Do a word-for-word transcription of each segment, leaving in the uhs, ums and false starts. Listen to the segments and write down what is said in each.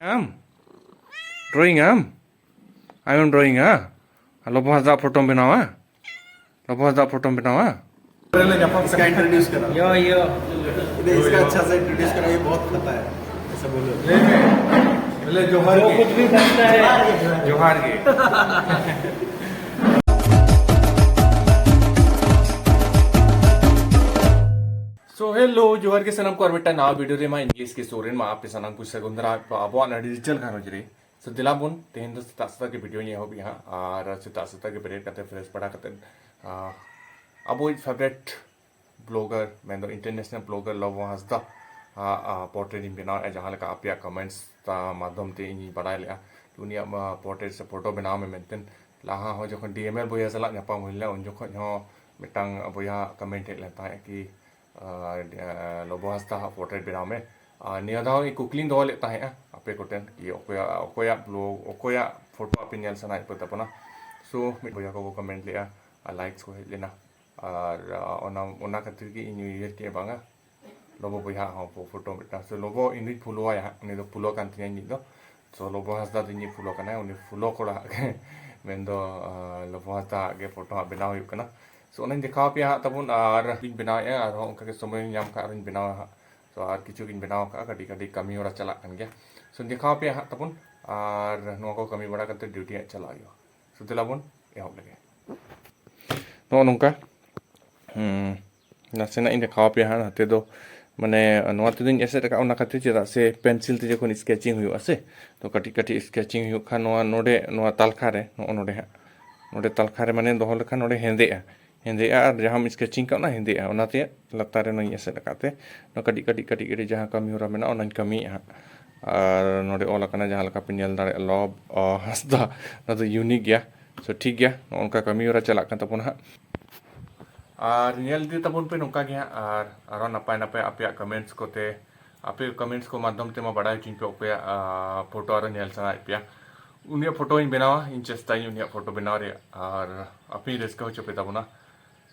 ᱟᱢ ᱰᱨᱚᱭᱤᱝ ᱟᱢ? ᱟᱢᱮᱢ ᱰᱨᱚᱭᱤᱝᱟ? ᱞᱚᱵᱚ ᱦᱟᱸᱥᱫᱟ ᱯᱷᱳᱴᱳᱢ ᱵᱮᱱᱟᱣᱟ? ᱞᱚᱵᱚ ᱦᱟᱸᱥᱫᱟ ᱯᱷᱳᱴᱳᱢ ᱵᱮᱱᱟᱣᱟ? इसका इंट्रोड्यूस करा। यो यो इसका अच्छा से इंट्रोड्यूस करा, ये बहुत खाता है, ऐसा बोलो। ᱵᱚᱞᱮ ᱡᱚᱦᱟᱨ जो ᱜᱮ᱾ कुछ भी बनता है। ᱡᱚᱦᱟᱨ ᱜᱮ᱾ So hello, ᱡᱚᱦᱟᱨ ᱜᱮ ᱥᱟᱱᱟᱢ ᱠᱚ, ᱟᱨ ᱢᱤᱫᱴᱟᱝ ᱱᱟᱣᱟ ᱵᱷᱤᱰᱤᱭᱳ ᱨᱮ ᱢᱟ ᱤᱧ ᱜᱮ ᱮᱥ ᱠᱮ ᱥᱚᱨᱮᱱ ᱢᱟ ᱟᱯᱮ ᱥᱟᱱᱟᱢ ᱠᱚ ᱥᱟᱹᱜᱩᱱ ᱫᱟᱨᱟᱢ ᱟᱵᱚᱣᱟᱜ ᱱᱚᱣᱟ ᱰᱤᱡᱤᱴᱟᱞ ᱜᱷᱟᱨᱚᱸᱡᱽ ᱨᱮ᱾ So ᱫᱮᱞᱟ ᱵᱚᱱ, ᱛᱮᱦᱮᱧ ᱫᱚ ᱥᱮᱛᱟᱜ ᱥᱮᱛᱟᱜ ᱜᱮ ᱵᱷᱤᱰᱤᱭᱳᱧ ᱮᱦᱚᱵ ᱮᱫᱟ ᱦᱟᱸᱜ, ᱟᱨ ᱥᱮᱛᱟᱜ ᱥᱮᱛᱟᱜ ᱜᱮ ᱵᱮᱨᱮᱫ ᱠᱟᱛᱮ ᱯᱷᱨᱮᱥ ᱵᱟᱲᱟ ᱠᱟᱛᱮ, ᱟᱸ, ᱟᱵᱚᱭᱤᱡ ᱯᱷᱮᱵᱟᱨᱮᱴ ᱵᱞᱚᱜᱟᱨ ᱢᱮᱱᱫᱚ ᱤᱱᱴᱟᱨᱱᱮᱥᱱᱟᱞ ᱵᱞᱚᱜᱟᱨ ᱞᱚᱵᱚ ᱦᱟᱸᱥᱫᱟ ᱯᱳᱨᱴᱨᱮᱴ ᱤᱧ ᱵᱮᱱᱟᱣᱮᱫᱼᱟ, ᱡᱟᱦᱟᱸ ᱞᱮᱠᱟ ᱟᱯᱮᱭᱟᱜ ᱠᱚᱢᱮᱱᱴᱥ ᱢᱟᱫᱽᱫᱷᱚᱢ ᱛᱮ ᱤᱧᱤᱧ ᱵᱟᱲᱟᱭ ᱞᱮᱫᱼᱟ ᱩᱱᱤᱭᱟᱜ ᱯᱳᱨᱴᱨᱮᱴ ᱥᱮ ᱯᱷᱳᱴᱳ ᱵᱮᱱᱟᱣ ᱢᱮ ᱢᱮᱱᱛᱮ᱾ ᱞᱟᱦᱟ ᱦᱚᱸ ᱡᱚᱠᱷᱚᱱ ᱰᱤ ᱮᱢ ᱮᱞ ᱵᱚᱭᱦᱟ ᱥᱟᱞᱟᱜ ᱧᱟᱯᱟᱢ ᱦᱩᱭ ᱞᱮᱱᱟ, ᱩᱱ ᱡᱚᱠᱷᱚᱱ ᱦᱚᱸ ᱢᱤᱫᱴᱟᱝ ᱵᱚᱭᱦᱟ ᱠᱚᱢᱮᱱᱴ ᱦᱮᱡ ᱞᱮᱱ ᱛᱟᱦᱮᱸᱫ ᱠᱤ, ᱟᱨ, ᱟᱨ, ᱞᱚᱵᱚ ᱦᱟᱸᱥᱫᱟ ᱦᱟᱜ ᱯᱳᱨᱴᱨᱮᱴ ᱵᱮᱱᱟᱣ ᱢᱮ᱾ ᱟᱨ ᱱᱤᱭᱟᱹ ᱫᱷᱟᱣ ᱤᱧ ᱠᱩᱠᱞᱤᱧ ᱫᱚᱦᱚ ᱞᱮᱫ ᱛᱟᱦᱮᱸᱫᱼᱟ ᱟᱯᱮ ᱠᱚᱴᱷᱮᱱ ᱠᱤ ᱚᱠᱚᱭᱟᱜ, ᱚᱠᱚᱭᱟᱜ ᱵᱞᱚᱜ, ᱚᱠᱚᱭᱟᱜ ᱯᱷᱳᱴᱳ ᱟᱯᱮ ᱧᱮᱞ ᱥᱟᱱᱟᱭᱮᱫ ᱯᱮ ᱛᱟᱵᱚᱱᱟ᱾ ᱥᱳ ᱢᱤᱫ ᱵᱚᱭᱦᱟ ᱠᱚᱠᱚ ᱠᱚᱢᱮᱱᱴ ᱞᱮᱫᱼᱟ ᱟᱨ ᱞᱟᱭᱤᱠᱥ ᱠᱚ ᱦᱮᱡ ᱞᱮᱱᱟ᱾ ᱟᱨ, ᱟᱨ, ᱚᱱᱟ, ᱚᱱᱟ ᱠᱷᱟᱹᱛᱤᱨ ᱜᱮ ᱤᱧ ᱩᱭᱦᱟᱹᱨ ᱠᱮᱫᱼᱟ ᱵᱟᱝᱟ ᱞᱚᱵᱚ ᱵᱚᱭᱦᱟ ᱦᱚᱸ ᱯᱷᱳ-, ᱯᱷᱳᱴᱳ ᱢᱤᱫᱴᱟᱝ᱾ ᱥᱮ ᱞᱚᱵᱚ ᱤᱧ ᱫᱚᱧ ᱯᱷᱳᱞᱳᱣᱟᱭᱟ ᱦᱟᱸᱜ, ᱩᱱᱤ ᱫᱚ ᱯᱷᱳᱞᱳ ᱠᱟᱱ ᱛᱤᱧᱟᱹ ᱤᱧᱤᱡ ᱫᱚ᱾ ᱥᱳ ᱞᱚᱵᱚ ᱦᱟᱸᱥᱫᱟ ᱫᱚ ᱤᱧᱤᱡ ᱯᱷᱳᱞᱳ ᱠᱟᱱᱟᱭ, ᱩᱱᱤ ᱯᱷᱳᱞᱳ ᱠᱚᱲᱟ ᱦᱟᱸᱜ ᱢᱮᱱᱫᱚ, ᱟᱨ, ᱞᱚᱵᱚ ᱦᱟᱸᱥᱫᱟ ᱦᱟᱸᱜ ᱜᱮ ᱯᱷᱳᱴᱳ ᱦᱟᱸᱜ ᱵᱮᱱᱟᱣ ᱦᱩᱭᱩᱜ ᱠᱟᱱᱟ᱾ ᱥᱳ ᱚᱱᱟᱧ ᱫᱮᱠᱷᱟᱣ ᱟᱯᱮᱭᱟ ᱦᱟᱸᱜ ᱛᱟᱵᱚᱱ, ᱟᱨ ᱤᱧ ᱵᱮᱱᱟᱣᱮᱫᱼᱟ, ᱟᱨᱦᱚᱸ ᱚᱱᱠᱟ ᱜᱮ ᱥᱚᱢᱚᱭ ᱧᱟᱢ ᱠᱷᱟᱱ ᱟᱨᱦᱚᱸᱧ ᱵᱮᱱᱟᱣᱟ ᱦᱟᱸᱜ᱾ ᱥᱳ ᱟᱨ ᱠᱤᱪᱷᱩ ᱜᱤᱧ ᱵᱮᱱᱟᱣ ᱟᱠᱟᱫᱼᱟ, ᱠᱟᱹᱴᱤᱡ ᱠᱟᱹᱴᱤᱡ ᱠᱟᱹᱢᱤ ᱦᱚᱨᱟ ᱪᱟᱞᱟᱜ ᱠᱟᱱ ᱜᱮᱭᱟ᱾ ᱥᱳ ᱫᱮᱠᱷᱟᱣ ᱟᱯᱮᱭᱟ ᱦᱟᱸᱜ ᱛᱟᱵᱚᱱ, ᱟᱨ ᱱᱚᱣᱟ ᱠᱚ ᱠᱟᱹᱢᱤ ᱵᱟᱲᱟ ᱠᱟᱛᱮ ᱰᱤᱭᱩᱴᱤ ᱦᱟᱸᱜ ᱪᱟᱞᱟᱜ ᱦᱩᱭᱩᱜᱼᱟ᱾ ᱥᱳ ᱫᱮᱞᱟ ᱵᱚᱱ ᱮᱦᱚᱵ ᱞᱮᱜᱮ᱾ ᱱᱚᱜᱼᱚ ᱱᱚᱝᱠᱟ, ᱦᱩᱸ, ᱱᱟᱥᱮᱱᱟᱜ ᱤᱧ ᱫᱮᱠᱷᱟᱣ ᱟᱯᱮᱭᱟ ᱦᱟᱸᱜ᱾ ᱱᱚᱛᱮ ᱫᱚ ᱢᱟᱱᱮ ᱱᱚᱣᱟ ᱛᱮᱫᱚᱧ ᱮᱥᱮᱫ ᱟᱠᱟᱫᱼᱟ, ᱚᱱᱟ ᱠᱷᱟᱹᱛᱤᱨ ᱪᱮᱫᱟᱜ ᱥᱮ ᱯᱮᱱᱥᱤᱞ ᱛᱮ ᱡᱚᱠᱷᱚᱱ ᱥᱠᱮᱪᱤᱝ ᱦᱩᱭᱩᱜᱼᱟ ᱥᱮ, ᱛᱚ ᱠᱟᱹᱴᱤᱡ ᱠᱟᱹᱴᱤᱡ ᱥᱠᱮᱪᱤᱝ ᱦᱩᱭᱩᱜ ᱠᱷᱟᱱ ᱱᱚᱣᱟ ᱱᱚᱰᱮ, ᱱᱚᱣᱟ ᱛᱟᱞᱠᱷᱟ ᱨᱮ, ᱱᱚᱜᱼᱚ ᱱᱚᱰᱮ ᱦᱟᱸᱜ, ᱱᱚᱰᱮ ᱛᱟᱞᱠᱷᱟ ᱨᱮ ᱢᱟᱱᱮ ᱫᱚᱦᱚ ᱞᱮᱠᱷᱟᱱ ᱱᱚᱰᱮ ᱦᱮᱸᱫᱮᱜᱼᱟ, ᱦᱮᱸᱫᱮᱜᱼᱟ, ᱟᱨ ᱡᱟᱦᱟᱸᱢ ᱥᱠᱮᱪᱤᱝ ᱠᱟᱜ ᱚᱱᱟ ᱦᱮᱸᱫᱮᱜᱼᱟ᱾ ᱚᱱᱟᱛᱮ ᱞᱟᱛᱟᱨ ᱨᱮ ᱱᱚᱣᱟᱧ ᱮᱥᱮᱫ ᱟᱠᱟᱫ ᱛᱮ ᱱᱚᱣᱟ ᱠᱟᱹᱴᱤᱡ ᱠᱟᱹᱴᱤᱡ ᱠᱟᱹᱴᱤᱡ ᱠᱟᱹᱴᱤᱡ ᱡᱟᱦᱟᱸ ᱠᱟᱹᱢᱤ ᱦᱚᱨᱟ ᱢᱮᱱᱟᱜᱼᱟ ᱚᱱᱟᱧ ᱠᱟᱹᱢᱤᱭᱮᱫᱼᱟ ᱦᱟᱸᱜ᱾ ᱟᱨ ᱱᱚᱰᱮ ᱚᱞ ᱟᱠᱟᱱᱟ ᱡᱟᱦᱟᱸ ᱞᱮᱠᱟ ᱯᱮ ᱧᱮᱞ ᱫᱟᱲᱮᱭᱟᱜᱼᱟ, ᱞᱚᱵ, ᱚ, ᱦᱟᱸᱥᱫᱟ᱾ ᱚᱱᱟ ᱫᱚ ᱤᱭᱩᱱᱤᱠ ᱜᱮᱭᱟ᱾ ᱥᱳ ᱴᱷᱤᱠ ᱜᱮᱭᱟ, ᱱᱚᱜᱼᱚ ᱱᱚᱝᱠᱟ ᱠᱟᱹᱢᱤ ᱦᱚᱨᱟ ᱪᱟᱞᱟᱜ ᱠᱟᱱ ᱛᱟᱵᱚᱱᱟ ᱦᱟᱸᱜ᱾ ᱟᱨ ᱧᱮᱞ ᱤᱫᱤ ᱛᱟᱵᱚᱱ ᱯᱮ ᱱᱚᱝᱠᱟ ᱜᱮ ᱦᱟᱸᱜ, ᱟᱨ ᱟᱨᱦᱚᱸ ᱱᱟᱯᱟᱭ ᱱᱟᱯᱟᱭ ᱟᱯᱮᱭᱟᱜ ᱠᱚᱢᱮᱱᱴᱥ ᱠᱚᱛᱮ, ᱟᱯᱮ ᱠᱚᱢᱮᱱᱴᱥ ᱠᱚ ᱢᱟᱫᱽᱫᱷᱚᱢ ᱛᱮᱢᱟ ᱵᱟᱲᱟᱭ ᱦᱚᱪᱚᱧ ᱯᱮ ᱚᱠᱚᱭᱟᱜ, ᱟᱨ, ᱯᱷᱳᱴᱳ ᱟᱨᱚ ᱧᱮᱞ ᱥᱟᱱᱟᱭᱮᱫ ᱯᱮᱭᱟ᱾ ᱩᱱᱤᱭᱟᱜ ᱯᱷᱳᱴᱳᱧ ᱵᱮᱱᱟᱣᱟ, ᱤᱧ ᱪᱮᱥᱴᱟᱭᱟᱹᱧ ᱩᱱᱤᱭᱟᱜ ᱯᱷᱳᱴᱳ ᱵᱮᱱᱟᱣ ᱨᱮᱭᱟᱜ, ᱟᱨ ᱟᱯᱮᱧ ᱨᱟᱹᱥᱠᱟᱹ ᱦᱚᱪᱚ ᱯᱮ ᱛᱟᱵᱚᱱᱟ,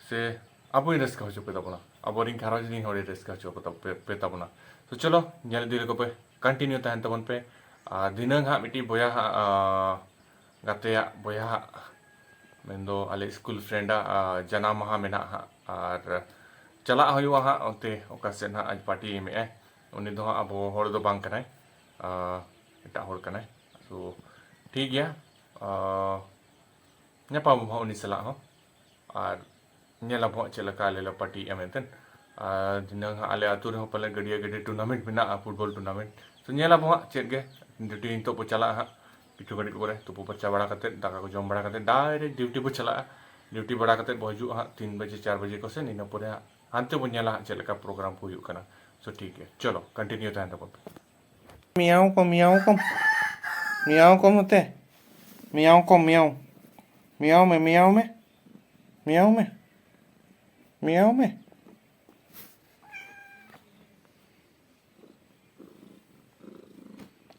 ᱥᱮ ᱟᱵᱚᱧ ᱨᱟᱹᱥᱠᱟᱹ ᱦᱚᱪᱚ ᱯᱮ ᱛᱟᱵᱚᱱᱟ, ᱟᱵᱚᱨᱮᱱ ᱜᱷᱟᱨᱚᱸᱡᱽ ᱨᱮᱱ ᱦᱚᱲᱮ ᱨᱟᱹᱥᱠᱟᱹ ᱦᱚᱪᱚ ᱯᱮ ᱛᱟ-, ᱯᱮ, ᱯᱮ ᱛᱟᱵᱚᱱᱟ᱾ ᱛᱚ ᱪᱚᱞᱚ ᱧᱮᱞ ᱤᱫᱤ ᱞᱮᱠᱚ ᱯᱮ, ᱠᱚᱱᱴᱤᱱᱤᱭᱩ ᱛᱟᱦᱮᱱ ᱛᱟᱵᱚᱱ ᱯᱮ᱾ ᱟᱨ ᱫᱷᱤᱱᱟᱹᱝ ᱦᱟᱸᱜ ᱢᱤᱫᱴᱤᱡ ᱵᱚᱭᱦᱟ ᱦᱟᱸᱜ, ᱟᱨ ᱜᱟᱛᱮᱭᱟᱜ ᱵᱚᱭᱦᱟ ᱦᱟᱸᱜ, ᱢᱮᱱᱫᱚ ᱟᱞᱮ ᱥᱠᱩᱞ ᱯᱷᱨᱮᱱᱰᱟᱜ, ᱟᱨ ᱡᱟᱱᱟᱢ ᱢᱟᱦᱟ ᱢᱮᱱᱟᱜᱼᱟ ᱦᱟᱸᱜ, ᱟᱨ ᱪᱟᱞᱟᱜ ᱦᱩᱭᱩᱜᱼᱟ ᱦᱟᱸᱜ ᱚᱱᱛᱮ, ᱚᱠᱟ ᱥᱮᱫ ᱦᱟᱸᱜ ᱟᱡ ᱯᱟᱨᱴᱤ ᱮᱢᱮᱫᱼᱟᱭ᱾ ᱩᱱᱤ ᱫᱚ ᱦᱟᱸᱜ ᱟᱵᱚ ᱦᱚᱲ ᱫᱚ ᱵᱟᱝ ᱠᱟᱱᱟᱭ, ᱟᱨ ᱮᱴᱟᱜ ᱦᱚᱲ ᱠᱟᱱᱟᱭ᱾ ᱛᱚ ᱴᱷᱤᱠ ᱜᱮᱭᱟ, ᱟᱨ ᱧᱟᱯᱟᱢ ᱟᱵᱚ ᱦᱟᱸᱜ ᱩᱱᱤ ᱥᱟᱞᱟᱜ ᱦᱚᱸ, ᱟᱨ ᱧᱮᱞ ᱟᱵᱚ ᱦᱟᱸᱜ ᱪᱮᱫ ᱞᱮᱠᱟ ᱟᱞᱮ ᱞᱮ ᱯᱟᱨᱴᱤᱭᱮᱫᱼᱟ ᱢᱮᱱᱛᱮ᱾ ᱟᱨ ᱫᱷᱤᱱᱟᱹᱝ ᱦᱟᱸᱜ ᱟᱞᱮ ᱟᱹᱛᱩ ᱨᱮᱦᱚᱸ ᱯᱟᱞᱮ ᱜᱟᱹᱰᱤᱭᱟᱹ ᱜᱟᱹᱰᱤ ᱴᱩᱨᱱᱟᱢᱮᱱᱴ ᱢᱮᱱᱟᱜᱼᱟ, ᱯᱷᱩᱴᱵᱚᱞ ᱴᱩᱨᱱᱟᱢᱮᱱᱴ᱾ ᱛᱚ ᱧᱮᱞ ᱟᱵᱚ ᱦᱟᱸᱜ ᱪᱮᱫ ᱜᱮ, ᱰᱤᱭᱩᱴᱤ ᱱᱤᱛᱚᱜ ᱵᱚ ᱪᱟᱞᱟᱜᱼᱟ ᱦᱟᱸᱜ᱾ ᱠᱤᱪᱷᱩ ᱜᱷᱟᱹᱲᱤᱡ ᱯᱚᱨᱮ ᱛᱩᱯᱩ ᱯᱷᱟᱨᱪᱟ ᱵᱟᱲᱟ ᱠᱟᱛᱮᱫ, ᱫᱟᱠᱟ ᱠᱚ ᱡᱚᱢ ᱵᱟᱲᱟ ᱠᱟᱛᱮᱫ, ᱰᱟᱭᱨᱮᱠᱴ ᱰᱤᱭᱩᱴᱤ ᱵᱚ ᱪᱟᱞᱟᱜᱼᱟ᱾ ᱰᱤᱭᱩᱴᱤ ᱵᱟᱲᱟ ᱠᱟᱛᱮᱫ ᱵᱚ ᱦᱤᱡᱩᱜᱼᱟ ᱦᱟᱸᱜ ᱛᱤᱱ ᱵᱟᱡᱮ, ᱪᱟᱨ ᱵᱟᱡᱮ ᱠᱚ ᱥᱮᱱ᱾ ᱤᱱᱟᱹ ᱯᱚᱨᱮ ᱦᱟᱸᱜ ᱦᱟᱱᱛᱮ ᱵᱚ ᱧᱮᱞᱟ ᱦᱟᱸᱜ ᱪᱮᱫ ᱞᱮᱠᱟ ᱯᱨᱳᱜᱨᱟᱢ ᱠᱚ ᱦᱩᱭᱩᱜ ᱠᱟᱱᱟ᱾ ᱥᱳ ᱴᱷᱤᱠ ᱜᱮᱭᱟ, ᱪᱚᱞᱚ ᱠᱚᱱᱴᱤᱱᱤᱭᱩ ᱛᱟᱦᱮᱱ ᱛᱟᱵᱚᱱ ᱯᱮ᱾ ᱢᱤᱭᱟᱣ ᱠᱚᱢ, ᱢᱤᱭᱟᱣ ᱠᱚᱢ, ᱢᱤᱭᱟᱣ ᱠᱚᱢ ᱱᱚᱛᱮ, ᱢᱤᱭᱟᱣ ᱠᱚᱢ, ᱢᱤᱭᱟᱣ, ᱢᱤᱭᱟᱣ ᱢᱮ, ᱢᱤᱭᱟᱣ ᱢᱮ, ᱢᱤᱭᱟᱣ ᱢᱮ, ᱢᱤᱭᱟᱣ ᱢᱮ᱾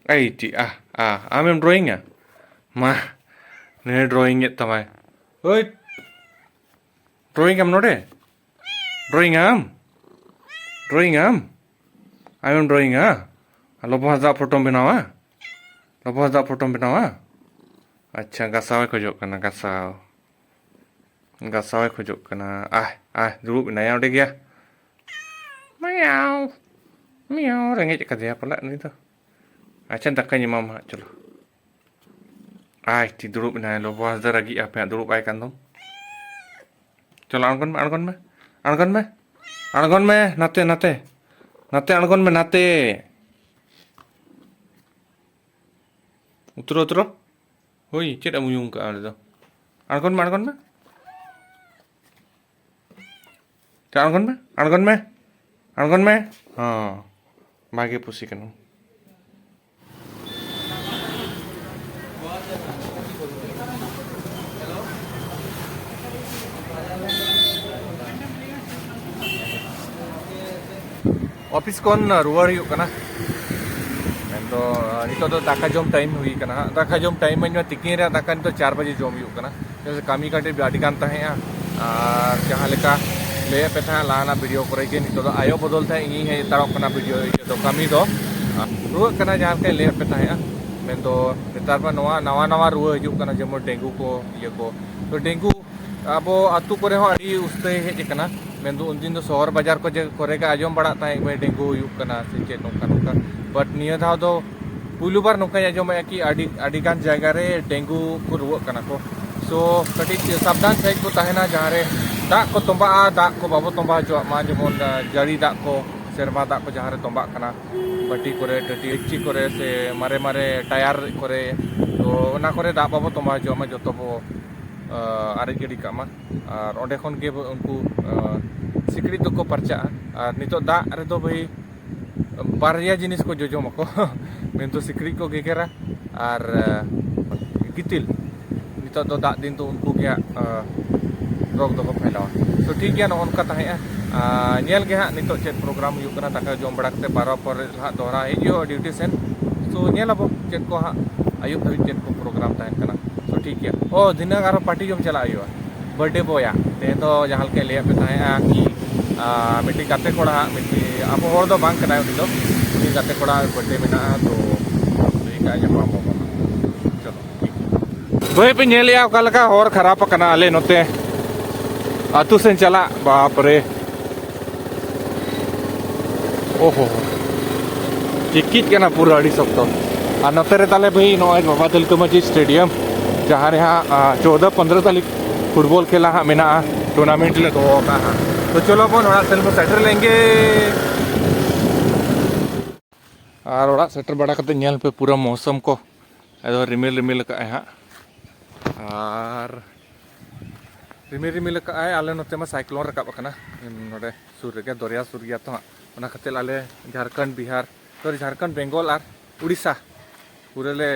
ᱮᱭ ᱴᱤ, ᱟ, ᱟ, ᱟᱢᱮᱢ ᱰᱨᱚᱭᱤᱝᱟ? ᱢᱟ, ᱱᱩᱭ ᱰᱨᱚᱭᱤᱝ ᱮᱫ ᱛᱟᱢᱟᱭ᱾ ᱳᱭ, ᱰᱨᱚᱭᱤᱝ ᱟᱢ ᱱᱚᱰᱮ? ᱰᱨᱚᱭᱤᱝ ᱟᱢ? ᱰᱨᱚᱭᱤᱝ ᱟᱢ? ᱟᱢᱮᱢ ᱰᱨᱚᱭᱤᱝᱟ? ᱞᱚᱵᱚ ᱦᱟᱸᱥᱫᱟ ᱯᱷᱳᱴᱳᱢ ᱵᱮᱱᱟᱣᱟ? ᱞᱚᱵᱚ ᱦᱟᱸᱥᱫᱟ ᱯᱷᱳᱴᱳᱢ ᱵᱮᱱᱟᱣᱟ? ᱟᱪᱪᱷᱟ, ᱜᱟᱥᱟᱣ ᱮ ᱠᱷᱚᱡᱚᱜ ᱠᱟᱱᱟ, ᱜᱟᱥᱟᱣ᱾ ᱜᱟᱥᱟᱣ ᱮ ᱠᱷᱚᱡᱚᱜ ᱠᱟᱱᱟ᱾ ᱟᱦ, ᱟᱦ, ᱫᱩᱲᱩᱵ ᱮᱱᱟᱭ ᱚᱸᱰᱮ ᱜᱮᱭᱟ᱾ ᱢᱤᱭᱟᱣ, ᱢᱤᱭᱟᱣ, ᱨᱮᱸᱜᱮᱡ ᱟᱠᱟᱫᱮᱭᱟ ᱯᱟᱞᱮ ᱱᱩᱭ ᱫᱚ᱾ ᱟᱪᱪᱷᱟ, ᱫᱟᱠᱟᱧ ᱮᱢᱟᱢᱟ ᱦᱟᱸᱜ, ᱪᱚᱞᱚ᱾ ᱟᱭ ᱛᱤ ᱫᱩᱲᱩᱵ ᱮᱱᱟᱭ, ᱞᱚᱵᱚ ᱦᱟᱸᱥᱫᱟ ᱨᱟᱹᱜᱤᱜ ᱟᱯᱮ ᱦᱟᱸᱜ, ᱫᱩᱲᱩᱵ ᱟᱭ ᱠᱟᱱ ᱫᱚᱢ᱾ ᱪᱚᱞᱚ, ᱟᱬᱜᱚᱱ ᱢᱮ, ᱟᱬᱜᱚᱱ ᱢᱮ, ᱟᱬᱜᱚᱱ ᱢᱮ, ᱟᱬᱜᱚᱱ ᱢᱮ, ᱱᱟᱛᱮ, ᱱᱟᱛᱮ, ᱱᱟᱛᱮ ᱟᱬᱜᱚᱱ ᱢᱮ, ᱱᱟᱛᱮ᱾ ᱩᱛᱨᱚ, ᱩᱛᱨᱚ᱾ ᱦᱳᱭ, ᱪᱮᱫ ᱮᱢ ᱩᱭᱩᱝ ᱠᱟᱜᱼᱟ ᱚᱸᱰᱮ ᱫᱚ? ᱟᱬᱜᱚᱱ ᱢᱮ, ᱟᱬᱜᱚᱱ ᱢᱮ᱾ ᱪᱚ, ᱟᱬᱜᱚᱱ ᱢᱮ, ᱟᱬᱜᱚᱱ ᱢᱮ, ᱟᱬᱜᱚᱱ ᱢᱮ᱾ ᱦᱚᱸ, ᱵᱷᱟᱜᱮ ᱯᱩᱥᱤ ᱠᱟᱱᱟᱢ᱾ ᱚᱯᱷᱤᱥ ᱠᱷᱚᱱ ᱨᱩᱣᱟᱹᱲ ᱦᱩᱭᱩᱜ ᱠᱟᱱᱟ᱾ ᱢᱮᱱᱫᱚ, ᱱᱤᱛᱚᱜ ᱫᱚ ᱫᱟᱠᱟ ᱡᱚᱢ ᱴᱟᱭᱤᱢ ᱦᱩᱭ ᱠᱟᱱᱟ ᱦᱟᱸᱜ᱾ ᱫᱟᱠᱟ ᱡᱚᱢ ᱴᱟᱭᱤᱢ ᱢᱟᱧ ᱢᱮᱱᱟ, ᱛᱤᱠᱤᱱ ᱨᱮᱭᱟᱜ ᱫᱟᱠᱟ ᱱᱤᱛᱚᱜ ᱪᱟᱨ ᱵᱟᱡᱮ ᱡᱚᱢ ᱦᱩᱭᱩᱜ ᱠᱟᱱᱟ᱾ ᱪᱮᱫᱟᱜ ᱥᱮ ᱠᱟᱹᱢᱤ ᱠᱟᱹᱴᱤᱡ ᱟᱹᱰᱤ ᱜᱟᱱ ᱛᱟᱦᱮᱸᱜᱼᱟ᱾ ᱟᱨ ᱡᱟᱦᱟᱸ ᱞᱮᱠᱟ ᱞᱟᱹᱭᱟᱫ ᱯᱮ ᱛᱟᱦᱮᱸᱫ ᱞᱟᱦᱟᱱᱟᱜ ᱵᱷᱤᱰᱤᱭᱳ ᱠᱚᱨᱮ ᱜᱮ, ᱱᱤᱛᱚᱜ ᱫᱚ ᱟᱭᱳ ᱵᱚᱫᱚᱞ ᱛᱮ ᱤᱧᱤᱧ ᱦᱮᱡ ᱦᱟᱛᱟᱲᱚᱜ ᱠᱟᱱᱟ ᱵᱷᱤᱰᱤᱭᱳ ᱤᱭᱟᱹ ᱫᱚ, ᱠᱟᱹᱢᱤ ᱫᱚ᱾ ᱨᱩᱣᱟᱹᱜ ᱠᱟᱱᱟ, ᱡᱟᱦᱟᱸ ᱞᱮᱠᱟᱧ ᱞᱟᱹᱭᱟᱫ ᱯᱮ ᱛᱟᱦᱮᱸᱫᱼᱟ᱾ ᱢᱮᱱᱫᱚ ᱱᱮᱛᱟᱨ ᱢᱟ ᱱᱚᱣᱟ ᱱᱟᱣᱟ ᱱᱟᱣᱟ ᱨᱩᱣᱟᱹ ᱦᱤᱡᱩᱜ ᱠᱟᱱᱟ, ᱡᱮᱢᱚᱱ ᱰᱮᱝᱜᱩ ᱠᱚ, ᱤᱭᱟᱹ ᱠᱚ᱾ ᱛᱚ ᱰᱮᱝᱜᱩ ᱟᱵᱚ ᱟᱹᱛᱩ ᱠᱚᱨᱮ ᱦᱚᱸ ᱟᱹᱰᱤ ᱩᱥᱛᱟᱹᱭ ᱦᱮᱡ ᱟᱠᱟᱱᱟ᱾ ᱢᱮᱱᱫᱚ ᱩᱱᱫᱤᱱ ᱫᱚ ᱥᱚᱦᱚᱨ ᱵᱟᱡᱟᱨ ᱠᱚ ᱡᱮ ᱠᱚᱨᱮ ᱜᱮ ᱟᱸᱡᱚᱢ ᱵᱟᱲᱟᱜ ᱛᱟᱦᱮᱸᱫ, ᱵᱷᱟᱹᱭ ᱰᱮᱝᱜᱩ ᱦᱩᱭᱩᱜ ᱠᱟᱱᱟ ᱥᱮ ᱪᱮᱫ ᱱᱚᱝᱠᱟ ᱱᱚᱝᱠᱟ᱾ ᱵᱟᱴ ᱱᱤᱭᱟᱹ ᱫᱷᱟᱣ ᱫᱚ ᱯᱩᱭᱞᱩ ᱵᱟᱨ ᱱᱚᱝᱠᱟᱧ ᱟᱸᱡᱚᱢᱮᱫᱼᱟ ᱠᱤ ᱟᱹᱰᱤ ᱟᱹᱰᱤ ᱜᱟᱱ ᱡᱟᱭᱜᱟ ᱨᱮ ᱰᱮᱝᱜᱩ ᱠᱚ ᱨᱩᱣᱟᱹᱜ ᱠᱟᱱᱟ ᱠᱚ᱾ ᱥᱳ ᱠᱟᱹᱴᱤᱡ ᱥᱟᱵᱫᱷᱟᱱ ᱥᱟᱺᱦᱤᱡ ᱠᱚ ᱛᱟᱦᱮᱱᱟ, ᱡᱟᱦᱟᱸ ᱨᱮ ᱫᱟᱜ ᱠᱚ ᱛᱚᱸᱵᱟᱜᱼᱟ, ᱫᱟᱜ ᱠᱚ ᱵᱟᱵᱚ ᱛᱚᱸᱵᱟ ᱦᱚᱪᱚᱣᱟᱜ ᱢᱟ, ᱡᱮᱢᱚᱱ ᱟᱸ, ᱡᱟᱹᱲᱤ ᱫᱟᱜ ᱠᱚ, ᱥᱮᱨᱢᱟ ᱫᱟᱜ ᱠᱚ ᱡᱟᱦᱟᱸ ᱨᱮ ᱛᱚᱸᱵᱟᱜ ᱠᱟᱱᱟ, ᱵᱟᱹᱴᱤ ᱠᱚᱨᱮ, ᱴᱟᱹᱴᱤ, ᱰᱮᱠᱪᱤ ᱠᱚᱨᱮ ᱥᱮ ᱢᱟᱨᱮ ᱢᱟᱨᱮ ᱴᱟᱭᱟᱨ ᱠᱚᱨᱮ, ᱛᱚ ᱚᱱᱟ ᱠᱚᱨᱮ ᱫᱟᱜ ᱵᱟᱵᱚ ᱛᱚᱸᱵᱟ ᱦᱚᱪᱚᱣᱟᱜ ᱢᱟ, ᱡᱚᱛᱚ ᱵᱚ ᱟᱸ, ᱟᱨᱮᱡ ᱜᱤᱰᱤ ᱠᱟᱜ ᱢᱟ᱾ ᱟᱨ ᱚᱸᱰᱮ ᱠᱷᱚᱱ ᱜᱮ ᱩᱱᱠᱩ ᱟᱸ, ᱥᱤᱠᱲᱤᱡ ᱫᱚᱠᱚ ᱯᱟᱨᱪᱟᱜᱼᱟ᱾ ᱟᱨ ᱱᱤᱛᱚᱜ ᱫᱟᱜ ᱨᱮᱫᱚ ᱵᱷᱟᱹᱭ ᱵᱟᱨᱭᱟ ᱡᱤᱱᱤᱥ ᱠᱚ ᱡᱚᱡᱚᱢᱟᱠᱚ᱾ ᱢᱮᱱᱫᱚ ᱥᱤᱠᱲᱤᱡ ᱠᱚ ᱜᱮᱜᱮᱨᱟ ᱟᱨ ᱟᱸ, ᱜᱤᱛᱤᱞ᱾ ᱱᱤᱛᱚᱜ ᱫᱚ ᱫᱟᱜ ᱫᱤᱱ ᱫᱚ ᱩᱱᱠᱩ ᱜᱮ ᱦᱟᱸᱜ ᱟᱸ, ᱨᱳᱜᱽ ᱫᱚᱠᱚ ᱯᱷᱮᱞᱟᱣᱟ᱾ ᱛᱚ ᱴᱷᱤᱠ ᱜᱮᱭᱟ, ᱱᱚᱜᱼᱚ ᱱᱚᱝᱠᱟ ᱛᱟᱦᱮᱸᱜᱼᱟ᱾ ᱟᱨ ᱧᱮᱞ ᱜᱮ ᱦᱟᱸᱜ ᱱᱤᱛᱚᱜ ᱪᱮᱫ ᱯᱨᱳᱜᱨᱟᱢ ᱦᱩᱭᱩᱜ ᱠᱟᱱᱟ, ᱫᱟᱠᱟ ᱡᱚᱢ ᱵᱟᱲᱟ ᱠᱟᱛᱮ ᱵᱟᱨᱚ ᱯᱚᱨᱮ ᱦᱟᱸᱜ ᱫᱚᱦᱲᱟ ᱦᱮᱡ ᱦᱩᱭᱩᱜᱼᱟ ᱰᱤᱭᱩᱴᱤ ᱥᱮᱱ᱾ ᱛᱚ ᱧᱮᱞ ᱟᱵᱚ ᱪᱮᱫ ᱠᱚ ᱦᱟᱸᱜ ᱟᱹᱭᱩᱵ ᱫᱷᱟᱹᱵᱤᱡ ᱪᱮᱫ ᱠᱚ ᱯᱨᱳᱜᱨᱟᱢ ᱛᱟᱦᱮᱱ ᱠᱟᱱᱟ᱾ ᱛᱚ ᱴᱷᱤᱠ ᱜᱮᱭᱟ᱾ ᱚ, ᱫᱷᱤᱱᱟᱹᱝ ᱟᱨᱦᱚᱸ ᱯᱟᱨᱴᱤ ᱡᱚᱢ ᱪᱟᱞᱟᱜ ᱦᱩᱭᱩᱜᱼᱟ, ᱵᱟᱨᱛᱷᱰᱮ ᱵᱚᱭᱟᱜ᱾ ᱛᱮᱦᱮᱧ ᱫᱚ ᱡᱟᱦᱟᱸ ᱞᱮᱠᱟᱭ ᱞᱟᱹᱭᱟᱫ ᱯᱮ ᱛᱟᱦᱮᱸᱜᱼᱟ ᱠᱤ ᱟᱨ ᱢᱤᱫᱴᱤᱡ ᱜᱟᱛᱮ ᱠᱚᱲᱟ ᱦᱟᱸᱜ, ᱢᱤᱫᱴᱤᱡ ᱟᱵᱚ ᱦᱚᱲ ᱫᱚ ᱵᱟᱝ ᱠᱟᱱᱟᱭ ᱩᱱᱤ ᱫᱚ, ᱩᱱᱤ ᱜᱟᱛᱮ ᱠᱚᱲᱟ ᱵᱟᱨᱛᱷᱰᱮ ᱢᱮᱱᱟᱜᱼᱟ, ᱛᱚ ᱞᱟᱹᱭ ᱠᱟᱜᱼᱟ ᱧᱟᱯᱟᱢ ᱟᱵᱚᱱ ᱦᱟᱸᱜ᱾ ᱪᱚᱞᱚ, ᱴᱷᱤᱠ ᱜᱮᱭᱟ᱾ ᱵᱷᱟᱹᱭ ᱯᱮ ᱧᱮᱞᱮᱜᱼᱟ ᱚᱠᱟ ᱞᱮᱠᱟ ᱦᱚᱨ ᱠᱷᱟᱨᱟᱯ ᱟᱠᱟᱱᱟ ᱟᱞᱮ ᱱᱚᱛᱮ ᱟᱹᱛᱩ ᱥᱮᱱ ᱪᱟᱞᱟᱜ, ᱵᱟᱯ ᱨᱮ᱾ ᱳᱦᱳ, ᱪᱤᱠᱤᱡ ᱠᱟᱱᱟ ᱯᱩᱨᱟᱹ ᱟᱹᱰᱤ ᱥᱚᱠᱛᱚ᱾ ᱟᱨ ᱱᱚᱛᱮ ᱨᱮ ᱛᱟᱞᱮ ᱵᱷᱟᱹᱭ ᱱᱚᱜᱼᱚᱭ ᱵᱟᱵᱟ ᱛᱤᱞᱠᱟᱹ ᱢᱟᱹᱡᱷᱤ ᱥᱴᱮᱰᱤᱭᱟᱢ, ᱡᱟᱦᱟᱸ ᱨᱮ ᱦᱟᱸᱜ ᱟᱸ, ᱪᱳᱫᱚ ᱯᱚᱱᱫᱽᱨᱚ ᱛᱟᱹᱨᱤᱠᱷ ᱯᱷᱩᱴᱵᱚᱞ ᱠᱷᱮᱞᱟ ᱦᱟᱸᱜ ᱢᱮᱱᱟᱜᱼᱟ, ᱴᱩᱨᱱᱟᱢᱮᱱᱴ ᱞᱮ ᱫᱚᱦᱚ ᱟᱠᱟᱫᱼᱟ ᱦᱟᱸᱜ᱾ ᱛᱚ ᱪᱚᱞᱚ ᱵᱚᱱ ᱚᱲᱟᱜ ᱥᱮᱱ ᱵᱚᱱ ᱥᱮᱴᱮᱨ ᱞᱮᱱ ᱜᱮ᱾ ᱟᱨ ᱚᱲᱟᱜ ᱥᱮᱴᱮᱨ ᱵᱟᱲᱟ ᱠᱟᱛᱮ ᱧᱮᱞ ᱯᱮ ᱯᱩᱨᱟᱹ ᱢᱳᱥᱚᱢ ᱠᱚ ᱮᱠᱫᱚᱢ ᱨᱤᱢᱤᱞ ᱨᱤᱢᱤᱞ ᱟᱠᱟᱫᱼᱟᱭ ᱦᱟᱸᱜ᱾ ᱟᱨ ᱨᱤᱢᱤᱞ ᱨᱤᱢᱤᱞ ᱟᱠᱟᱫᱼᱟᱭ, ᱟᱞᱮ ᱱᱚᱛᱮ ᱢᱟ ᱥᱟᱭᱠᱞᱳᱱ ᱨᱟᱠᱟᱵ ᱟᱠᱟᱱᱟ ᱱᱚᱰᱮ ᱥᱩᱨ ᱨᱮᱜᱮ, ᱫᱚᱨᱭᱟ ᱥᱩᱨ ᱜᱮᱭᱟ ᱛᱚ ᱦᱟᱸᱜ᱾ ᱚᱱᱟ ᱠᱷᱟᱹᱛᱤᱨ ᱟᱞᱮ ᱡᱷᱟᱲᱠᱷᱚᱸᱰ, ᱵᱤᱦᱟᱨ, ᱥᱚᱨᱤ, ᱡᱷᱟᱲᱠᱷᱚᱸᱰ, ᱵᱮᱝᱜᱚᱞ ᱟᱨ ᱩᱲᱤᱥᱥᱟ ᱯᱩᱨᱟᱹ ᱞᱮ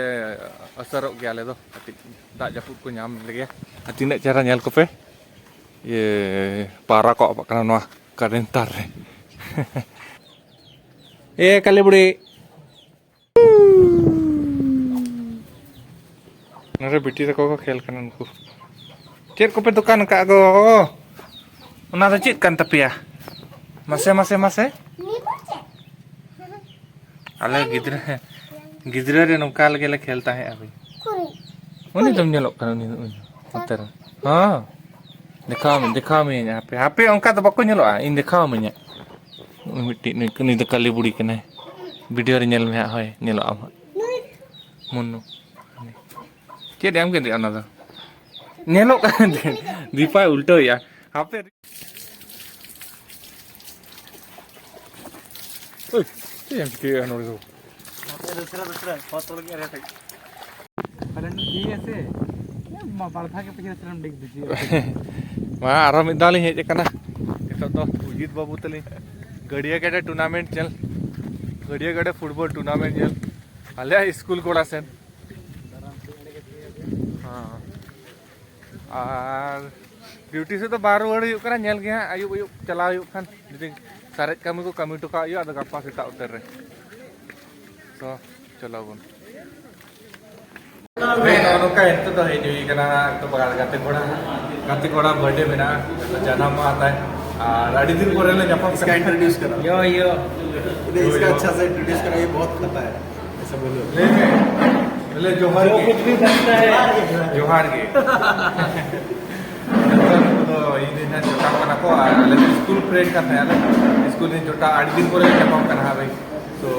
ᱟᱥᱟᱨᱚᱜ ᱜᱮᱭᱟ ᱟᱞᱮ ᱫᱚ, ᱠᱟᱹᱴᱤᱡ ᱫᱟᱜ ᱡᱟᱹᱯᱩᱫ ᱠᱚ ᱧᱟᱢ ᱞᱮᱜᱮᱭᱟ᱾ ᱟᱨ ᱛᱤᱱᱟᱹᱜ ᱪᱮᱦᱨᱟ ᱧᱮᱞ ᱠᱚᱯᱮ, ᱤᱭᱟᱹ, ᱯᱟᱣᱨᱟ ᱠᱚ ᱟᱵ ᱠᱟᱱᱟ ᱱᱚᱣᱟ ᱠᱟᱨᱮᱱᱴ ᱛᱟᱨ ᱨᱮ᱾ ᱮ ᱠᱟᱞᱤ ᱵᱩᱲᱤ᱾ ᱱᱚᱰᱮ ᱵᱤᱴᱤ ᱛᱟᱠᱚ ᱠᱚ ᱠᱷᱮᱞ ᱠᱟᱱᱟ ᱱᱩᱠᱩ᱾ ᱪᱮᱫ ᱠᱚᱯᱮ ᱫᱚᱠᱟᱱ ᱟᱠᱟᱫ ᱜᱚ? ᱚᱱᱟ ᱫᱚ ᱪᱮᱫ ᱠᱟᱱ ᱛᱟᱯᱮᱭᱟ? ᱢᱟᱥᱮ, ᱢᱟᱥᱮ, ᱢᱟᱥᱮ᱾ ᱟᱞᱮ ᱜᱤᱫᱽᱨᱟᱹ, ᱜᱤᱫᱽᱨᱟᱹ ᱨᱮ ᱱᱚᱝᱠᱟ ᱞᱮᱜᱮ ᱞᱮ ᱠᱷᱮᱞ ᱛᱟᱦᱮᱸᱜᱼᱟ ᱵᱷᱟᱹᱭ᱾ ᱩᱱᱤ ᱫᱚᱢ ᱧᱮᱞᱚᱜ ᱠᱟᱱᱟ, ᱩᱱᱤ, ᱩᱱᱤ ᱱᱚᱛᱮ ᱨᱮ᱾ ᱦᱚᱸ᱾ ᱫᱮᱠᱷᱟᱣ ᱢᱮ, ᱫᱮᱠᱷᱟᱣ ᱢᱮᱭᱟᱹᱧ ᱦᱟᱯᱮ, ᱦᱟᱯᱮ, ᱚᱱᱠᱟ ᱫᱚ ᱵᱟᱠᱚ ᱧᱮᱞᱚᱜᱼᱟ, ᱤᱧ ᱫᱮᱠᱷᱟᱣ ᱟᱹᱢᱟᱹᱧ ᱦᱟᱸᱜ᱾ ᱩᱱᱤ ᱢᱤᱫᱴᱤᱡ, ᱱᱩᱭ, ᱱᱩᱭ ᱫᱚ ᱠᱟᱞᱤ ᱵᱩᱲᱤ ᱠᱟᱱᱟᱭ᱾ ᱵᱷᱤᱰᱤᱭᱳ ᱨᱮ ᱧᱮᱞ ᱢᱮ ᱦᱟᱸᱜ, ᱦᱳᱭ, ᱧᱮᱞᱚᱜ ᱟᱢ ᱦᱟᱸᱜ᱾ ᱢᱩᱱᱱᱩ᱾ ᱪᱮᱫ ᱮᱢ ᱜᱮᱫᱮᱜᱼᱟ ᱚᱱᱟ ᱫᱚ? ᱧᱮᱞᱚᱜ ᱠᱟᱱᱟ᱾ ᱫᱤᱯᱟᱭ ᱩᱞᱴᱟᱹᱣᱮᱜᱼᱟ᱾ ᱦᱟᱯᱮ᱾ ᱳᱭ, ᱪᱮᱫ ᱮᱢ ᱪᱤᱠᱟᱹᱭᱮᱫᱼᱟ ᱱᱚᱰᱮ ᱫᱚ? ᱫᱩᱥᱨᱟ, ᱫᱩᱥᱨᱟ, ᱯᱷᱚᱨ ᱛᱚᱞ ᱜᱮ ᱟᱨ ᱦᱮᱴᱮᱡ᱾ ᱠᱟᱨᱮᱱᱴ ᱫᱤᱭᱮ ᱥᱮ? ᱢᱟ, ᱵᱟᱨ ᱫᱷᱟᱣ ᱜᱮ ᱯᱮ ᱠᱷᱮᱞ ᱥᱮ ᱰᱤᱜᱽ ᱫᱤᱡᱤ᱾ ᱢᱟ, ᱟᱨᱦᱚᱸ ᱢᱤᱫ ᱫᱷᱟᱣ ᱞᱤᱧ ᱦᱮᱡ ᱟᱠᱟᱱᱟ᱾ ᱱᱤᱛᱚᱜ ᱫᱚ ᱩᱡᱤᱛ ᱵᱟᱹᱵᱩ ᱛᱟᱹᱞᱤᱧ ᱜᱟᱹᱰᱭᱟᱹ ᱜᱟᱰᱟ ᱴᱩᱨᱱᱟᱢᱮᱱᱴ ᱧᱮᱞ, ᱜᱟᱹᱰᱭᱟᱹ ᱜᱟᱰᱟ ᱯᱷᱩᱴᱵᱚᱞ ᱴᱩᱨᱱᱟᱢᱮᱱᱴ ᱧᱮᱞ, ᱟᱞᱮᱭᱟᱜ ᱥᱠᱩᱞ ᱜᱚᱲᱟ ᱥᱮᱱ᱾ ᱦᱮᱸ᱾ ᱟᱨ ᱰᱤᱭᱩᱴᱤ ᱥᱮᱫ ᱫᱚ ᱵᱟᱝ ᱨᱩᱣᱟᱹᱲ ᱦᱩᱭᱩᱜ ᱠᱟᱱᱟ, ᱧᱮᱞ ᱜᱮ ᱦᱟᱸᱜ ᱟᱹᱭᱩᱵ ᱟᱹᱭᱩᱵ ᱪᱟᱞᱟᱣ ᱦᱩᱭᱩᱜ ᱠᱷᱟᱱ, ᱡᱩᱫᱤ ᱥᱟᱨᱮᱡ ᱠᱟᱹᱢᱤ ᱠᱚ ᱠᱟᱹᱢᱤ ᱦᱚᱴᱚ ᱠᱟᱜ ᱦᱩᱭᱩᱜᱼᱟ, ᱟᱫᱚ ᱜᱟᱯᱟ ᱥᱮᱛᱟᱜ ᱩᱛᱟᱹᱨ ᱨᱮ᱾ ᱛᱚ, ᱪᱚᱞᱚ ᱵᱚᱱ᱾ ᱦᱮᱸ, ᱱᱚᱜᱼᱚ ᱱᱚᱝᱠᱟ ᱱᱤᱛᱚᱜ ᱫᱚ ᱦᱮᱡ ᱦᱩᱭ ᱠᱟᱱᱟ, ᱛᱚ, ᱜᱟᱛᱮ ᱠᱚᱲᱟ, ᱜᱟᱛᱮ ᱠᱚᱲᱟ ᱵᱟᱨᱛᱷᱰᱮ ᱢᱮᱱᱟᱜᱼᱟ, ᱡᱟᱱᱟᱢ ᱢᱟᱦᱟ ᱛᱟᱭ᱾ ᱟᱨ ᱟᱹᱰᱤ ᱫᱤᱱ ᱯᱚᱨᱮ ᱞᱮ ᱧᱟᱯᱟᱢ ᱠᱟᱱᱟ᱾ इसका इंट्रोड्यूस करो। यो, यो। इधर इसका अच्छा से इंट्रोड्यूस करो, ये बहुत खाता है। ᱞᱟᱹᱭ ᱢᱮ᱾ ᱵᱚᱞᱮ ᱡᱚᱦᱟᱨ ᱜᱮ᱾ ᱡᱚᱦᱟᱨ ᱜᱮ᱾ ᱱᱩᱠᱩ ᱫᱚ ᱤᱧ ᱨᱮᱱ ᱡᱚᱴᱟᱣ ᱠᱟᱱᱟ ᱠᱚ, ᱟᱨ ᱟᱞᱮ ᱫᱚ ᱥᱠᱩᱞ ᱯᱷᱨᱮᱱᱰ ᱠᱟᱱ ᱛᱟᱦᱮᱸ ᱟᱞᱮ᱾ ᱥᱠᱩᱞ ᱨᱮᱱ ᱡᱚᱴᱟᱣ, ᱟᱹᱰᱤ ᱫᱤᱱ ᱯᱚᱨᱮ ᱞᱮ ᱧᱟᱯᱟᱢ ᱠᱟᱱᱟ ᱦᱟᱸᱜ ᱵᱷᱟᱹᱭ᱾ ᱛᱚ,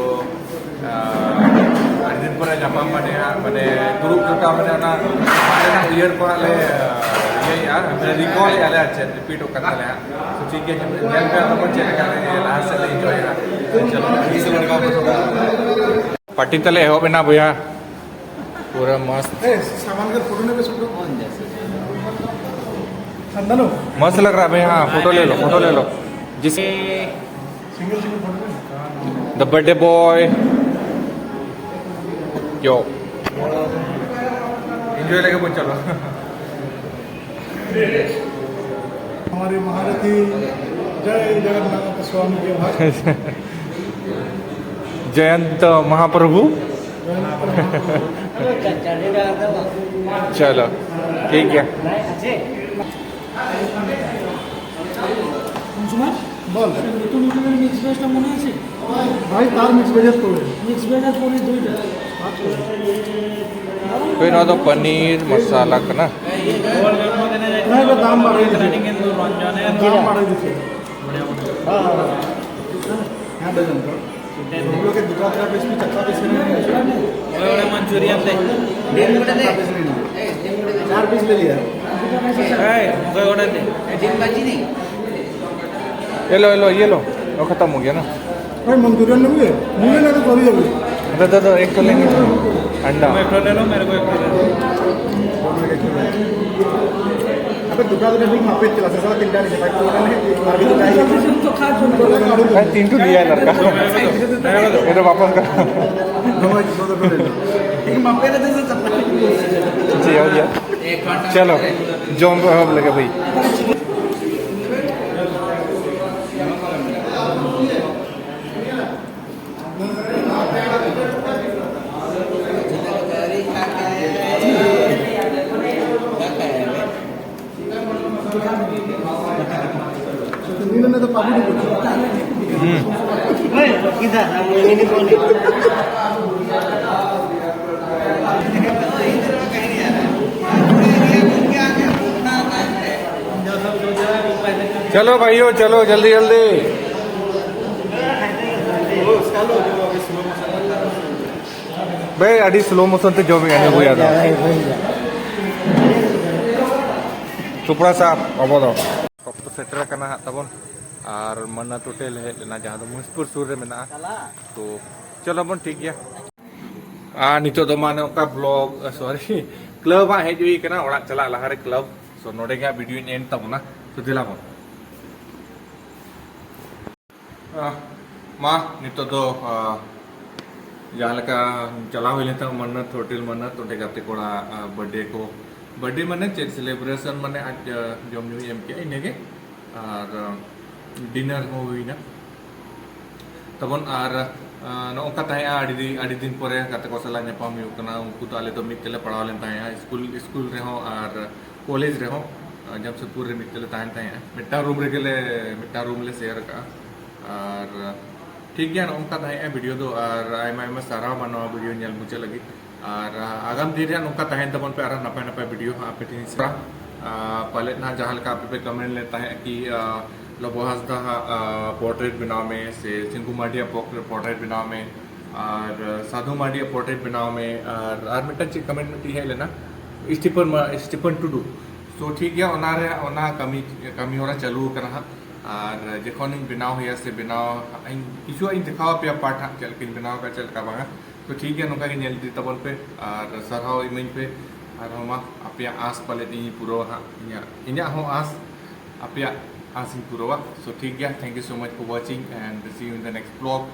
ᱟᱨ, ᱟᱹᱰᱤ ᱫᱤᱱ ᱯᱚᱨᱮ ᱧᱟᱯᱟᱢ ᱢᱟᱱᱮ ᱦᱟᱸᱜ, ᱢᱟᱱᱮ ᱫᱩᱲᱩᱵ ᱡᱚᱴᱟᱣ, ᱢᱟᱱᱮ ᱚᱱᱟ ᱨᱮᱱᱟᱜ ᱩᱭᱦᱟᱹᱨ ᱠᱚ ᱦᱟᱸᱜ ᱞᱮ, ᱟᱨ, ᱤᱭᱟᱹᱭᱮᱫᱼᱟ, ᱢᱟᱱᱮ ᱨᱤᱠᱚᱞᱮᱫᱼᱟ ᱞᱮ, ᱟᱨ ᱪᱮᱫ, ᱨᱤᱯᱤᱴᱚᱜ ᱠᱟᱱ ᱛᱟᱞᱮᱭᱟ ᱦᱟᱸᱜ᱾ ᱛᱚ, ᱴᱷᱤᱠ ᱜᱮᱭᱟ, ᱧᱮᱞ ᱯᱮ ᱟᱫᱚ ᱵᱚᱱ ᱪᱮᱫ ᱞᱮᱠᱟ ᱞᱮ ᱞᱟᱦᱟ ᱥᱮᱫ ᱞᱮ ᱤᱱᱡᱚᱭᱟ ᱦᱟᱸᱜ᱾ ᱪᱚᱞᱚ, ᱤᱥ ᱞᱟᱲᱠᱟ ᱠᱚ ᱛᱷᱚᱲᱟ ᱯᱟᱨᱴᱤ ᱛᱟᱞᱮ ᱮᱦᱚᱵ ᱮᱱᱟ ᱵᱚᱭᱦᱟ, ᱯᱩᱨᱟᱹ ᱢᱚᱥᱛ᱾ ए, सामान का फोटो नहीं बे सुटो। खानदानो। मस्त लग रहा है भाई, हाँ, फोटो ले लो, फोटो ले लो। जिस सिंगल सिंगल फोटो नहीं। The birthday boy। Yo. Enjoy लेके पहुंच चलो। हमारे महारथी जय जगन्नाथ स्वामी के भाई। जयंत महाप्रभु। चलो, ठीक है। ᱵᱚᱞ᱾ ᱱᱩᱛᱩᱱ ᱦᱳᱴᱮᱞ ᱨᱮ ᱢᱤᱠᱥ ᱵᱷᱮᱡᱽ ᱴᱟ ᱢᱚᱱᱮ ᱟᱪᱷᱮ? ᱵᱷᱟᱭ, ᱛᱟᱨ ᱢᱤᱠᱥ ᱵᱷᱮᱡᱽ ᱮ ᱛᱳᱲ᱾ ᱢᱤᱠᱥ ᱵᱷᱮᱡᱽ ᱟᱨ ᱯᱚᱱᱤᱨ ᱫᱩᱭᱴᱟ᱾ ᱦᱳᱭ, ᱱᱚᱣᱟ ᱫᱚ ᱯᱟᱱᱤᱨ ᱢᱟᱥᱟᱞᱟ ᱠᱟᱱᱟ᱾ ᱱᱚᱣᱟ ᱫᱚ ᱫᱟᱢ ᱵᱟᱲᱟᱭ ᱫᱤᱥᱮ᱾ ᱫᱟᱢ ᱵᱟᱲᱟᱭ ᱫᱤᱥᱮ᱾ ᱦᱮᱸ, ᱦᱮᱸ, ᱦᱮᱸ᱾ ᱦᱮᱸ, ᱵᱮᱥ ᱚᱱᱠᱟ᱾ हम लोग के दुकान का पीस भी चक्का पीस नहीं है। ᱚᱠᱚᱭ ᱚᱲᱟᱜ ᱢᱟᱧᱪᱩᱨᱤᱭᱟᱱ ᱛᱮ? ᱪᱟᱨ ᱯᱤᱥ ᱞᱮ ᱞᱤᱭᱟ᱾ ᱮᱭ, ᱚᱠᱚᱭ ᱚᱲᱟᱜ ᱛᱮ? ये लो, ये लो, ये लो। वो खत्म हो गया ना। भाई, मंचूरियन नहीं है? मुझे ना तो सॉरी अभी। दादा, दादा, एक तो लेंगे। अंडा। मेरे को एक ठो ले लो, मेरे को एक ठो ले लो। अबे, दुकान में भी वहाँ पे क्लासेस वाला तीन चार भाई, तो मैंने अभी तो नहीं। भाई, तीन तो लिया है लड़का। ये तो वापस कर। ठीक, वहाँ पे रहते थे सब। जी, हो गया। चलो, जॉम को हम लगे भाई। चलो भाइयों, चलो जल्दी जल्दी। ᱵᱮ, ᱟᱹᱰᱤ slow motion ᱛᱮ ᱡᱚᱢᱮᱜᱼᱟ ᱱᱩᱭ ᱵᱚᱭᱦᱟ ᱫᱚ᱾ ᱪᱳᱯᱲᱟ ᱥᱟᱵ ᱟᱵᱚ ᱫᱚ᱾ ᱚᱠᱛᱚ ᱥᱮᱴᱮᱨ ᱟᱠᱟᱱᱟ ᱦᱟᱸᱜ ᱛᱟᱵᱚᱱ, ᱟᱨ ᱢᱟᱱᱱᱟᱛ ᱦᱳᱴᱮᱞ ᱦᱮᱡ ᱞᱮᱱᱟ, ᱡᱟᱦᱟᱸ ᱫᱚ ᱢᱚᱦᱤᱥᱯᱩᱨ ᱥᱩᱨ ᱨᱮ ᱢᱮᱱᱟᱜᱼᱟ᱾ ᱛᱚ ᱪᱚᱞᱚ ᱵᱚᱱ, ᱴᱷᱤᱠ ᱜᱮᱭᱟ᱾ ᱟᱨ ᱱᱤᱛᱚᱜ ᱫᱚ ᱢᱟᱱᱮ ᱚᱱᱠᱟ vlog, sorry, club ᱦᱟᱸᱜ ᱦᱮᱡ ᱦᱩᱭ ᱠᱟᱱᱟ, ᱚᱲᱟᱜ ᱪᱟᱞᱟᱜ ᱞᱟᱦᱟᱨᱮ club᱾ So ᱱᱚᱰᱮ ᱜᱮ ᱦᱟᱸᱜ video ᱧ end ᱛᱟᱵᱚᱱᱟ᱾ So ᱫᱮᱞᱟ ᱵᱚᱱ᱾ ᱟᱦ, ᱢᱟ, ᱱᱤᱛᱚᱜ ᱫᱚ, ᱟᱦ, ᱡᱟᱦᱟᱸ ᱞᱮᱠᱟ ᱪᱟᱞᱟᱣ ᱦᱩᱭ ᱞᱮᱱ ᱛᱟᱦᱮᱸᱫ ᱢᱟᱱᱱᱟᱛ ᱦᱳᱴᱮᱞ, ᱢᱟᱱᱱᱟᱛ, ᱚᱸᱰᱮ ᱜᱟᱛᱮ ᱠᱚᱲᱟ, ᱟᱦ, birthday ᱠᱚ, birthday ᱢᱟᱱᱮ ᱪᱮᱫ, celebration ᱢᱟᱱᱮ ᱟᱡ, ᱟᱦ, ᱡᱚᱢ ᱧᱩᱭ ᱮᱢ ᱠᱮᱜᱼᱟ, ᱤᱱᱟᱹᱜᱮ᱾ ᱟᱨ, ᱟᱦ, dinner ᱦᱚᱸ ᱦᱩᱭᱱᱟ ᱛᱟᱵᱚᱱ᱾ ᱟᱨ, ᱟᱦ, ᱱᱚᱜᱼᱚ ᱱᱚᱝᱠᱟ ᱛᱟᱦᱮᱸᱜᱼᱟ, ᱟᱹᱰᱤ ᱫᱤᱱ, ᱟᱹᱰᱤ ᱫᱤᱱ ᱯᱚᱨᱮ ᱜᱟᱛᱮ ᱠᱚ ᱥᱟᱞᱟᱜ ᱧᱟᱯᱟᱢ ᱦᱩᱭᱩᱜ ᱠᱟᱱᱟ᱾ ᱩᱱᱠᱩ ᱫᱚ ᱟᱞᱮ ᱫᱚ ᱢᱤᱫ ᱛᱮᱞᱮ ᱯᱟᱲᱦᱟᱣ ᱞᱮᱱ ᱛᱟᱦᱮᱸᱜᱼᱟ, ᱥᱠᱩᱞ, ᱥᱠᱩᱞ ᱨᱮᱦᱚᱸ ᱟᱨ ᱠᱚᱞᱮᱡᱽ ᱨᱮᱦᱚᱸ᱾ ᱟᱨ ᱡᱟᱢᱥᱮᱫᱽᱯᱩᱨ ᱨᱮ ᱢᱤᱫ ᱛᱮᱞᱮ ᱛᱟᱦᱮᱱ ᱛᱟᱦᱮᱸᱜᱼᱟ, ᱢᱤᱫᱴᱟᱝ ᱨᱩᱢ ᱨᱮᱜᱮ ᱞᱮ, ᱢᱤᱫᱴᱟᱝ ᱨᱩᱢ ᱞᱮ ᱥᱮᱭᱟᱨ ᱟᱠᱟᱫᱼᱟ᱾ ᱟᱨ ᱴᱷᱤᱠ ᱜᱮᱭᱟ, ᱱᱚᱜᱼᱚ ᱱᱚᱝᱠᱟ ᱛᱟᱦᱮᱸᱜᱼᱟ ᱵᱷᱤᱰᱤᱭᱳ ᱫᱚ᱾ ᱟᱨ ᱟᱭᱢᱟ ᱟᱭᱢᱟ ᱥᱟᱨᱦᱟᱣ ᱢᱟ ᱱᱚᱣᱟ ᱵᱷᱤᱰᱤᱭᱳ ᱧᱮᱞ ᱢᱩᱪᱟᱹᱫ ᱞᱟᱹᱜᱤᱫ᱾ ᱟᱨ ᱟᱜᱟᱢ ᱫᱤᱱ ᱨᱮ ᱱᱚᱝᱠᱟ ᱛᱟᱦᱮᱱ ᱛᱟᱵᱚᱱ ᱯᱮ, ᱟᱨᱦᱚᱸ ᱱᱟᱯᱟᱭ ᱱᱟᱯᱟᱭ ᱵᱷᱤᱰᱤᱭᱳ ᱦᱟᱸᱜ ᱟᱯᱮ ᱴᱷᱮᱱ ᱤᱧ ᱥᱮᱭᱟᱨᱟ᱾ ᱟᱨ ᱯᱟᱞᱮᱫ ᱱᱟᱦᱟᱜ ᱡᱟᱦᱟᱸ ᱞᱮᱠᱟ ᱟᱯᱮ ᱯᱮ ᱠᱚᱢᱮᱱᱴ ᱞᱮᱫ ᱛᱟᱦᱮᱸᱫ ᱠᱤ, ᱟᱨ ᱞᱚᱵᱚ ᱦᱟᱸᱥᱫᱟ ᱦᱟᱸᱜ, ᱟᱨ ᱯᱳᱨᱴᱨᱮᱴ ᱵᱮᱱᱟᱣ ᱢᱮ, ᱥᱮ ᱪᱤᱝᱠᱩ ᱢᱟᱨᱰᱤᱭᱟᱜ ᱯᱳᱨᱴᱨᱮᱴ ᱵᱮᱱᱟᱣ ᱢᱮ, ᱟᱨ ᱥᱟᱫᱷᱩ ᱢᱟᱨᱰᱤᱭᱟᱜ ᱯᱳᱨᱴᱨᱮᱴ ᱵᱮᱱᱟᱣ ᱢᱮ, ᱟᱨ ᱟᱨ ᱢᱤᱫᱴᱟᱝ ᱪᱮᱫ ᱠᱚᱢᱮᱱᱴ ᱢᱤᱫᱴᱤᱡ ᱦᱮᱡ ᱞᱮᱱᱟ, ᱥᱴᱤᱯᱷᱟᱱ ᱢᱟ-, ᱥᱴᱤᱯᱷᱟᱱ ᱴᱩᱰᱩ᱾ ᱛᱚ ᱴᱷᱤᱠ ᱜᱮᱭᱟ, ᱚᱱᱟ ᱨᱮ, ᱚᱱᱟ ᱠᱟᱹᱢᱤ, ᱠᱟᱹᱢᱤ ᱦᱚᱨᱟ ᱪᱟᱹᱞᱩ ᱟᱠᱟᱱᱟ ᱦᱟᱸᱜ᱾ ᱟᱨ ᱡᱚᱠᱷᱚᱱᱤᱧ ᱵᱮᱱᱟᱣ ᱦᱩᱭᱩᱜᱼᱟ ᱥᱮ ᱵᱮᱱᱟᱣ ᱤᱧ, ᱠᱤᱪᱷᱩ ᱤᱧ ᱫᱮᱠᱷᱟᱣ ᱟᱯᱮᱭᱟ ᱯᱟᱨᱴ ᱦᱟᱸᱜ, ᱪᱮᱫ ᱞᱮᱠᱟᱧ ᱵᱮᱱᱟᱣ ᱟᱠᱟᱫ, ᱪᱮᱫ ᱞᱮᱠᱟ ᱵᱟᱝᱟ᱾ ᱛᱚ ᱴᱷᱤᱠ ᱜᱮᱭᱟ, ᱱᱚᱝᱠᱟ ᱜᱮ ᱧᱮᱞ ᱤᱫᱤ ᱛᱟᱵᱚᱱ ᱯᱮ ᱟᱨ ᱥᱟᱨᱦᱟᱣ ᱤᱢᱟᱹᱧ ᱯᱮ᱾ ᱟᱨᱦᱚᱸ ᱢᱟ, ᱟᱯᱮᱭᱟᱜ ᱟᱸᱥ ᱯᱟᱞᱮᱫ ᱤᱧ ᱯᱩᱨᱟᱹᱣᱟ ᱦᱟᱸᱜ, ᱤᱧᱟᱹᱜ, ᱤᱧᱟᱹᱜ ᱦᱚᱸ ᱟᱸᱥ, ᱟᱯᱮᱭᱟᱜ ᱟᱸᱥ ᱤᱧ ᱯᱩᱨᱟᱹᱣᱟ᱾ So ᱴᱷᱤᱠ ᱜᱮᱭᱟ, thank you so much for watching and see you in the next vlog.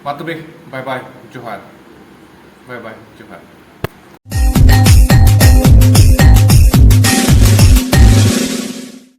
ᱢᱟ ᱛᱚᱵᱮ, bye bye, ᱡᱚᱦᱟᱨ, bye bye, ᱡᱚᱦᱟᱨ᱾